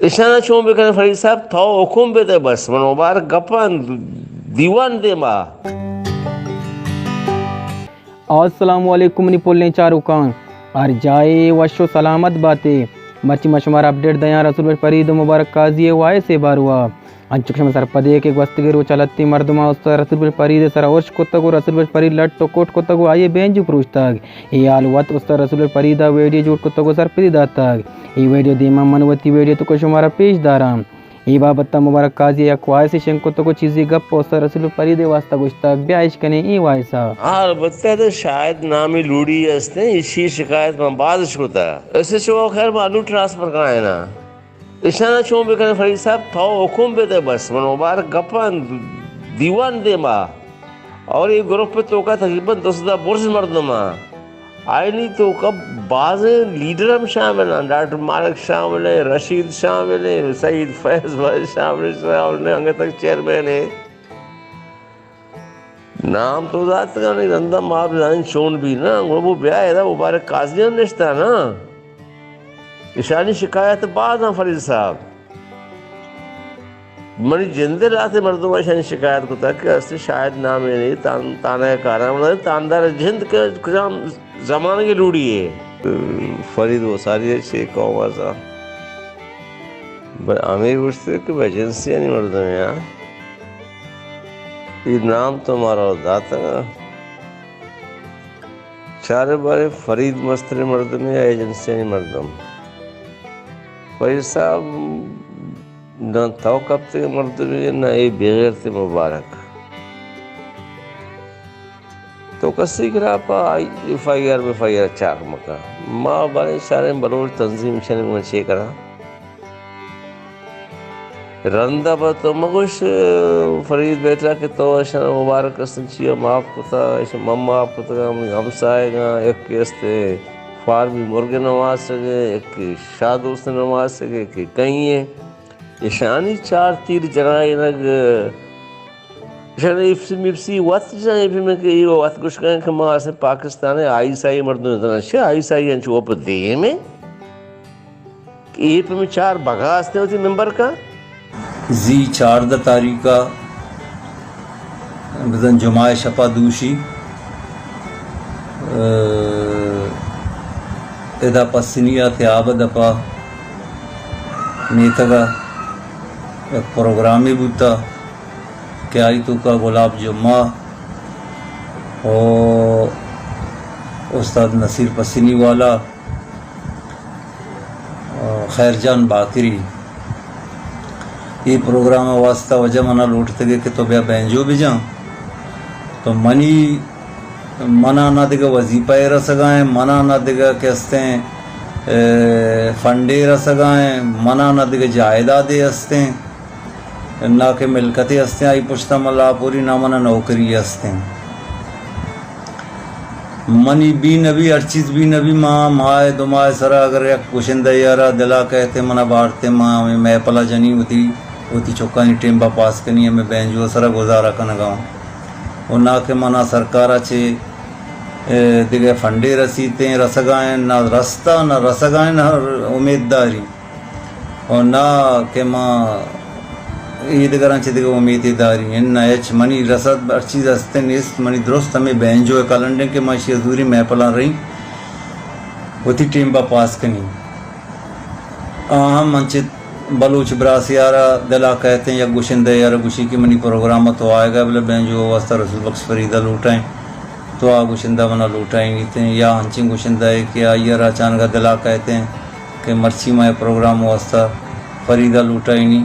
اشانا چون بکنیں فرید صاحب؟ تو حکم بدے بس، من مبارک گپاں دیوان دیما۔ السلام علیکم منی پلیں چاروکاں، ہر جاہے وش و سلامت باتے۔ مرچی ما شمارا اپڈیٹ دیاں رسول بخش فرید و مبارک قاضی ءِ وائس ءِ باروا۔ انچو کہ شما سرپدے کہ گوستگیں روچا لھتیں مردماں استاد رسول بخش فرید ءِ سرا ارش کتگ و رسول بخش فرید لٹ و کٹ کتگ و آئی ءِ بینجو پروشتگ۔ اے حال وت استاد رسول بخش فرید ءَ ویڈیو جوڑ کتگ و سرپدی داتگ۔ اے ویڈیو دیما من وتی ویڈیو توکا شمارا پیش داراں۔ اے بابت ءَ مبارک قاضی ءَ یک وائسے شنگ کتگ و چیزے گپ استاد رسول بخش فرید ءِ واسطہ گوشتگ۔ بیا اشکنیں اے وائس ءَ۔ ہاں، البتہ ادا شاہد نامیں لوڑی ہستیں، ایشی شکایت من باز اش کتا۔ ایس ایچ او خیر ما انو ٹرانسفر کنائینا۔ اشانا چون بکنیں فرید صاحب؟ تو حکم بدے بس، من مبارک گپاں دیوان دیما۔ اور اے گروپ ءِ توکا تقریباً دو سد ءَ برز مردم آں۔ آئینی توکا بازیں لیڈر ہم شامل آں، ڈاکٹر مالک شامل ایں، رشید شامل ایں، سعید فیض بھائی شامل، شامل ایں، انگت تک چیئرمین ایں۔ نام تو داتگا نہیں، رندا ما بزانیں چون بی نا، گڑا وہ بیا ادا مبارک قاضی ہم نشتا نا۔ اشانی شکایت باز آں فرید صاحب۔ منی جند ءِ لہتے مردم اشانی شکایت کتگ کہ استے شاہد نامے نہیں، تان-، تانہ کاراں، تاندار جند کہ کجام زمانگے لوڑی ہے۔ فرید وساری چے قوم آسا۔ بل ہمے گوشتے کہ بہ ایجنسیانی مردم ہیں۔ یہ نام تو مارا داتگا۔ چارے بارے فرید مستریں مردمے یا ایجنسیانی مردم؟ فرید صاحب، نہ تو کپتگیں مردمے، نہ اے بے غیرت مبارک۔ تو کسی کرا پہ آئی F I R, F I R چاک مکن۔ ما باریں چاریں بلوچ تنظیم شنگ من چے کراں۔ رندا پہ تو مگوش، فرید بیٹا، کہ تو اشاں مبارک استن چیا معاف کتا، اش من معاف کتگاں، منی ہمسائگاں، یکے است فارمی مرگ نماسگ، یکے شاہ دوست نماسگ، یکے کئی ہیں۔ اشانی چار تیر جنائینگ، اشانی ایف سی میف سی وت جنائیں، ایف سی میں کہ یہ وت گوشگاں کہ ما اسے پاکستان آئی ایس آئی مردم زنان، شہ آئی ایس آئی انچو پہ دیم ہے۔ اے پہ چار بگا ہستیں وتی ممبر کا۔ زی چاردہ تاریخ ءَ بزن جمعہ شپا دوشی، ءَ، ادا پسنی ءَ تیاب دپا میتگ ءَ یک پروگرامے بوتا کہ آئی توکا گلاب جمعہ و استاد نصیر پسنی والا، خیر جان باقری، اے پروگرام ءِ واسطہ وجہ منا لوٹتگے کہ تو بیا بینجو بجاں۔ تو منی، منا نہ دگہ وظیفہ ءَ رسگائیں، منا نہ دگہ کہ استیں، اے، فنڈے رسگائیں، منا نہ دگہ جائیدادے استیں۔ نہ کہ ملکتے ہستیں آئی پشتا من لاپوری، نہ منا نوکری ہستیں۔ منی بی نبی، ہر چیز بی نبی، ما ماہ دو ماہ سرا اگر یک گشندہ یارا دلا کہتے منا بارتے، ما ہمیں محفلا جنی وتی، وتی چکانی ٹیمبا پاس کنی، ہمیں بینجو سرا گزارا کنگا ہوں۔ و نہ کہ منا سرکارا چے، اے، دگہ فنڈے رسیتیں، رسگائیں، نہ رستا، نہ رسگائیں، نہ امید داری۔ و نہ کہ ما اے دگراں چہ دگہ امیتے داریں۔ اناں، ہچ منی رسد ہر چیز ہستیں نیست، منی درست ہمے بینجو ءِ کلنڈیں کہ ما اشی ءَ زوریں محفلاں رئیں، وتی ٹیم با پاس کنیں۔ آ ہم انچیں بلوچ براسے آرا دلا کئیتیں، یک گشندہ یارا گوشی کہ منی پروگرام ءَ تو آئیگا، بلے بینجو ءِ واسطہ رسول بخش فریدہ لوٹائیں۔ تو آ گشندہ منا لوٹائینیتیں، یا انچیں گشندہ ئے کہ آئی ءَ را اچانک ءَ دل ءَ کئیتیں کہ مرچی ما اے پروگرام ءِ واستہ فریدہ لوٹائینی،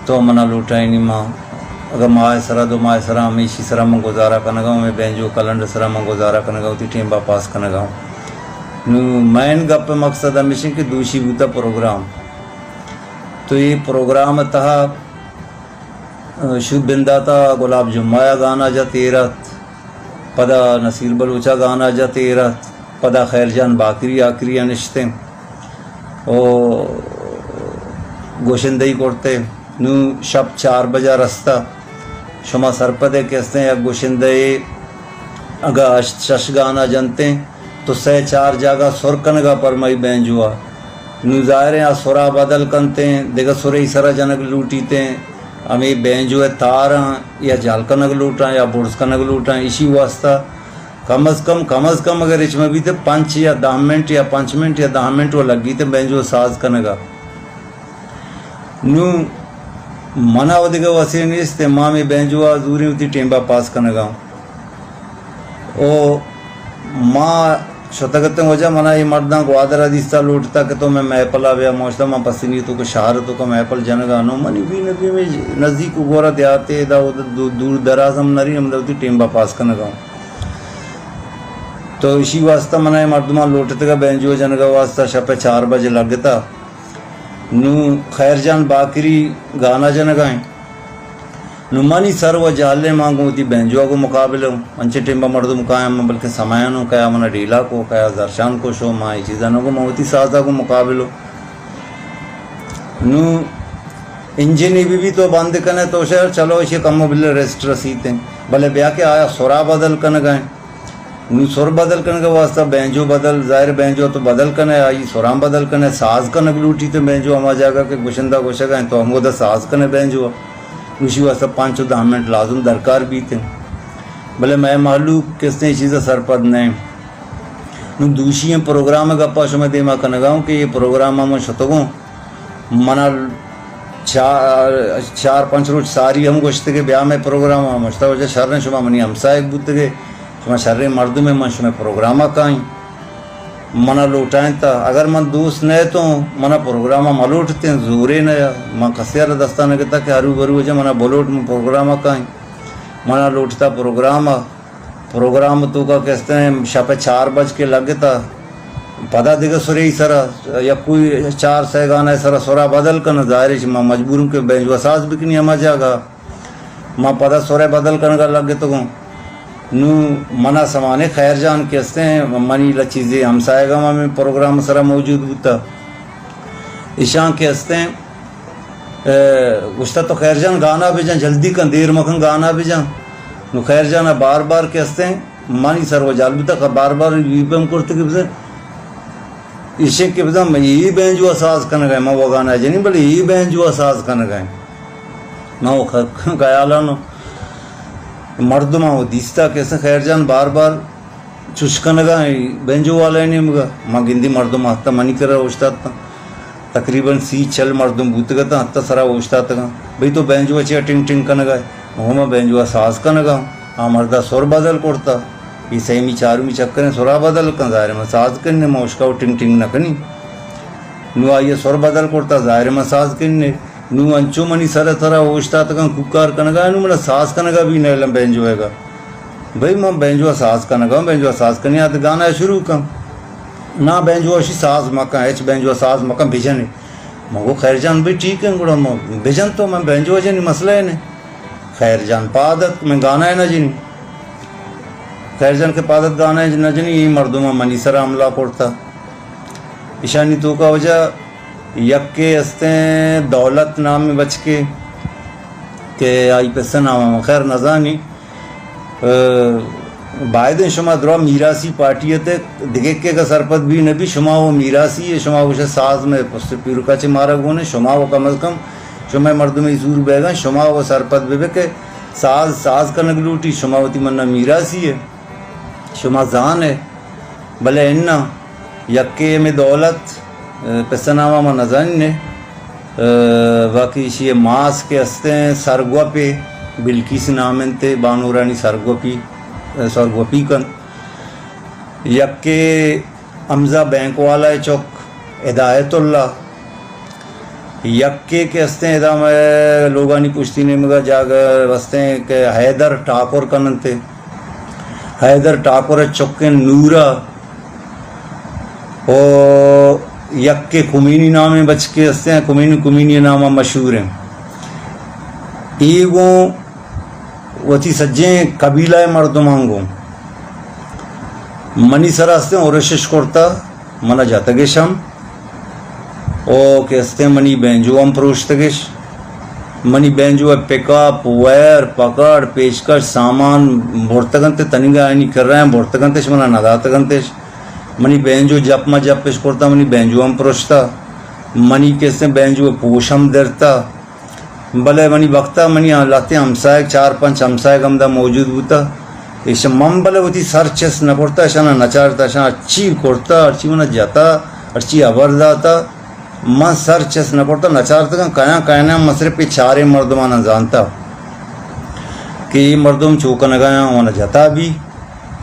تو منا لوٹائینی، ما اگاں ماہ ءِ سرا، دو ماہ ءِ سرا ہمیشی سرا من گزارہ کنگا اوں، ہمے بینجو کلنڈ ءِ سرا من گزارہ کنگا اوں، وتی ٹیم با پاس کنگا اوں۔ نوں مین گپ ءِ مقصد ہمیش انت کہ دوشی بوتا پروگرام، تو اے پروگرام ءِ تہا شوت بندات ءَ گلاب جمعہ ءَ گانا جت ایر ات، پدا نصیر بلوچ ءَ گانا جت ایر ات، پدا خیر جان باقری آخری ءَ نشتیں و گوشندہی کرتے۔ نوں شپ چار بجا رستہ، شما سرپدے کہ استیں یک گوشندہ ئے اگاں ہشت شش گانا جنتیں تو سئے چار جاگہ سر کنگا پرمائی بینجوا۔ نوں ظاہر ایں آ سرا بدل کنت ایں، دگہ سرے سرا جنگ لوٹیت ایں، ہمے بینجو ءِ تاراں یا جہل کنگ لوٹاں یا برز کنگ لوٹاں، ایشی واسطہ کم از کم، کم از کم اگر ہچ مہ بیت پنچ یا دہ منٹ یا پنچ منٹ یا دہ منٹ و لگیت بینجو ساز کنگ ءَ۔ نوں منا و دگہ وسے نیست، ما ہمے بینجو ءَ زوریں وتی ٹیمبا پاس کنگ ءَ اوں۔ او ما شتگ اتیں واجہ، منا اے مرداں گوادر ءَ دیستا، لوٹتا کہ تو مئے محفل ءَ بیا۔ ما گوشتا من پسنی توک ءَ شہر توک ءَ محفل جنگ ءَ نوں، منی بی نبی مئے نزیک و گورا دیہاتے، ادا اود دو-، دور دراز ہم نریں، ہمدا وتی ٹیمبا پاس کنگ ءَ اوں۔ تو ایشی واسطہ منا اے مردماں لوٹتگ ءَ بینجو جنگ ءِ واسطہ، شپ ءِ چار بجے لگتا۔ نوں خیر جان باکری گانا جنگ ءَ ایں۔ نوں منی سر و جہل ایں، ما گوں وتی بینجو ءَ گوں مقابل اوں۔ انچیں ٹیم ءَ مردم کایاں، من بلکیں سمایاں اوں، کیا منا ڈیلا کو، کیا زرشان کو شو، ما اے چیزاں نہ گوں، ما وتی ساز ءَ گوں مقابل اوں۔ نوں انجن ای بی بی تو بند کنے تو شر، چلو ایشی کمو بلے ریسٹ رسیت ایں۔ بلے بیا کہ آیا سرا بدل کنگ ءَ ایں۔ نوں سر بدل کنگ ءِ واسطہ بینجو بدل، ظاہر بینجو تو بدل کنے، آئی سراں بدل کنے، ساز کنگ لوٹیت بینجو ہما جاگہ کہ گشندہ گوشگ ءَ ایں تو ہمودا ساز کنے بینجو۔ نوں ایشی واسطہ پنچ و دہ منٹ لازم درکار بیت ایں۔ بلے مئے مہلوک کستیں چیز ءَ سرپد نہ ایں۔ نوں دوشی ایں پروگرام ءِ گپا شمئے دیما کنگ ءَ اوں کہ اے پروگرام ءَ من شتگ اوں۔ منا چار، چار پنچ روچ ساری ہم گوشت کہ بیا مئے پروگرام ءَ۔ من گوشتا واجہ شر ایں، شما منی ہمساہگ بوتگ ئے، شما شریں مردم ئے، من شمئے پروگرام ءَ کائیں۔ منا لوٹائینتا، اگر من دوست نہ اتوں، منا پروگرام ءَ مہ لوٹتیں، زورے نہ، من کسے ءَ را دستا نہ گتا کہ ہرو برو واجہ منا بلوٹ، من پروگرام ءَ کائیں۔ منا لوٹتا پروگرام ءَ۔ پروگرام توکا کستیں شپ ءِ چار بج کے لگتا، پدا دگہ سرے ای سرا، یکوئی چار سئے گانا ءِ سرا سرا بدل کن، ظاہر ایں ما مجبور اوں کہ بینجو ءَ ساز بکنی ہما جاگہ۔ ما پدا سرے بدل کنگا لگتگوں۔ نوں منا سمانے خیر جان کستیں، منی لچیزے ہمسایگاں ہمے پروگرام سرا موجود بوتا۔ ایشاں کستیں اے، گوشتا تو خیر جان گانا بجن، جلدی کن، دیر مکن گانا بجن۔ نوں خیر جان ءَ بار بار کستیں منی سر و جہل بوتا کہ بار بار وی پیم کرت کہ بزن، ایشیں کہ بزن من اے بینجو ءَ ساز کنگ ءَ ایں، من و گانا جنیں بلے اے بینجو ءَ ساز کنگ ءَ ایں۔ من و خ-، خیالانو مردماں و دیستا کستیں خیر جان بار بار چش کنگا، بینجو والا ءِ نیمگا۔ ما گندی مردم آتاں، منی کرا اوشتاتاں۔ تقریباً سی چل مردم بوتگ اتاں، ہتا سرا اوشتاتگاں۔ بھئی تو بینجو ءَ چیا ٹنگ ٹنگ کنگا ئے؟ من گو ما بینجو ءَ ساز کنگا۔ آ مردا سر بدل کرتا۔ اے سیمی چارمی چکریں سرا بدل کن، ظاہر ایں من ساز کنیں، ما اشکا و ٹنگ ٹنگ نہ کنیں۔ نوں آئی ءَ سر بدل کرتا، ظاہر ایں من ساز کنیں۔ نوں انچو منی سر ءِ سرا اوشتاتگاں کوکار کنگا، نوں منا ساز کنگا بھی نہ الم بینجو ءَ گا۔ بھئی من بینجو ءَ ساز کنگا، بینجو ءَ ساز کنی آت گانا ءَ شروع کن۔ نا بینجو ءَ شی ساز مکن، ہچ بینجو ءَ ساز مکن، بجنے۔ من گو خیر جان بھئی ٹھیک ایں، گڑا من بجن تو من بینجو ءَ جنی مسئلہ اے نے۔ خیر جان پاد ات من گانا ءَ نہ جنی۔ خیر جان کہ پاد ات گانا ءَ نہ جنی، اے مردماں منی سرا حملہ کرتا۔ ایشانی توکا واجہ یکے استیں دولت نامیں بچکے کہ آئی پسہ نام ہم خیر نزانی۔ ء، بائدیں شما درا میراثی پارٹی ات، دگہ کہ اگہ سرپد بی نہ بی، شما و میراثی ئے، شما گوشے ساز مئے پست پیرکا چہ مارا گونے، شما و کم از کم شما مردمے زور بیگا، شما و سرپد ببے کہ ساز، ساز کنگ لوٹی، شما وتی منا میراثی ئے۔ شما زان ئے، بلے اناں یکے ہمے دولت، ء، پسہ ناما ما نزانیں، ء، باقی ایشی ء ماس کہ استیں سرگوپے، بلکیس نام انت، بانورانی سرگوپی، ء، سرگوپی کنت۔ یکے حمزہ بینک والا ء چک ہدایت اللہ، یکے کہ استیں ادا مئے لوگانی پشتی نیمگا جاگہ استیں کہ حیدر ٹاکر کننتے، حیدر ٹاکر ء چکیں نورا، او یکے کمینی نامیں بچکے استیں، کمینی، کمینی ناما مشہور ہیں۔ ای گوں وتی سجیں قبیلہ ء مردماں گوں منی سرا استیں اورشش کرتا، منا جتگش ہم۔ او کہ استیں منی بینجو ہم پروشتگش۔ منی بینجو ء پک اپ، وائر، پکڑ، پیچکش، سامان برتگنت، تنیگا آنی کرا ہم برتگنتش، منا نداتگنتش۔ منی بینجو جپ ما جپش کرتا، منی بینجو ہم پروشتا۔ منی کسیں بینجو ءِ پوش ہم درتا، بلے منی بخت ءَ منی لہتیں ہمساہگ، چار پنچ ہمساہگ ہمدا موجود بوتا۔ ایش من بلے وتی سر چست نہ کرتا، اشانا نہ چارتا، اشاں ہرچی کرتا، ہرچی منا جتا، ہرچی ہبر داتا، من سر چست نہ کرتا، نہ چارتگاں۔ کیاں کئے نہ، من صرف اے چاریں مردماناں زانتا کہ اے مردم چو کنگایاں، منا جتا بی۔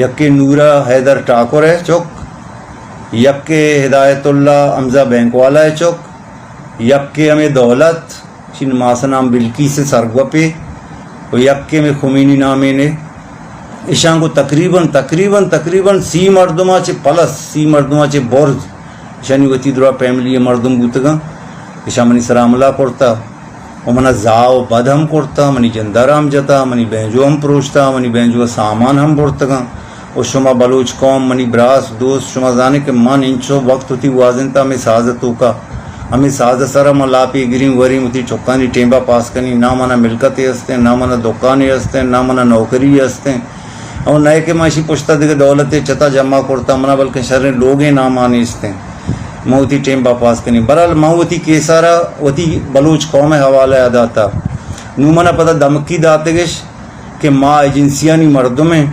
یکے نورا حیدر ٹاکر ءِ چک، یکے ہدایت اللہ حمزہ بینک والا ءِ چک، یکے ہمے دولت، چین ماس نام بلقیس ءِ سرگوپے، و یکے ہمے خمینی نامیں نے۔ اشاں گوں تقریباً، تقریباً، تقریباً سی مردماں چہ پلس، سی مردماں چہ برز اشانی وتی درا فیملی ءِ مردم بوتگاں۔ اشاں منی سرا حملہ کرتا و منا زاہ و بد ہم کرتا، منی جندارا ہم جتا، منی بینجو ہم پروشتا، منی بینجو ءِ سامان ہم برتگاں۔ و شما بلوچ قوم، منی براس دوست، شما زانے کہ من انچو وقت وتی گوازینتا ہمے ساز ءِ توکا، ہمے ساز ءِ سرا من لاپی گریں، وریں، وتی چکانی ٹیمبا پاس کنیں، نہ منا ملکتے استیں، نہ منا دکانے استیں، نہ منا نوکری استیں۔ او نئے کہ من اشی پشتا دگہ دولتے چتا جمع کرتا، منا بلکیں شریں لوگے ناما نیستیں۔ من وتی ٹیمبا پاس کنیں۔ بہرحال من وتی کیسارا وتی بلوچ قوم ءِ حوالہ ءَ داتا۔ نوں منا پدا دھمکی داتگش کہ ما ایجنسیانی مردم ایں،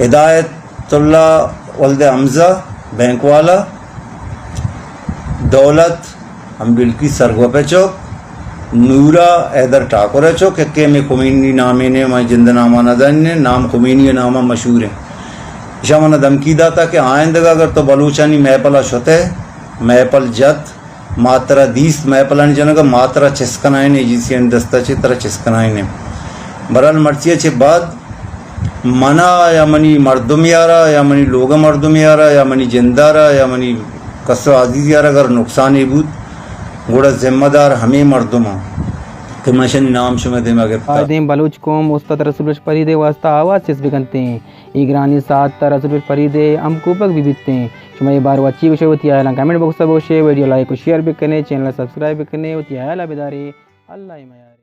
ہدایت اللہ ولد حمزہ بینک والا، دولت ہم بلقیس سرگوپ ءِ چک، نورا حیدر ٹاکر ءِ چک، یکے ہمے خمینی نامیں نے، من جند ءِ ناما نہ زانیں، نام خمینی ءِ ناما مشہور ایں۔ اشاں منا دھمکی داتا کہ آئندگہ اگر تو بلوچانی محفلا شتے، محفل جت، ما ترا دیست محفلانی جنگا، ما ترا چست کنائینیں، ایجنسیانی دستا چہ ترا چست کنائینیں۔ بہرحال مرچی ءَ چہ بعد منا یا منی مردم یارا یا منی لوگ ءِ مردم یارا یا منی جندارا یا منی کس ءُ عزیز یارا اگر نقصانے بوت، گڑا ذمہ دار ہمے مردماں کہ من اشانی نام شمئے دیما گپتا۔ آئے دیم بلوچ قوم استاد رسول بخش فرید ءِ واسطہ آواز چست بکنتیں۔ اے گرانیں ساعت ءَ رسول بخش فرید ءِ ہم کوپگ بہ بیتیں۔ شما اے باروا چی گوشے؟ وتی ہیالاں کمنٹ باکس ءَ بگوشے، ویڈیو لائک و شیئر بکنے، چینل ءَ سبسکرائب بکنے، وتی ہیال ءَ بدارے۔ اللہ ءِ میار۔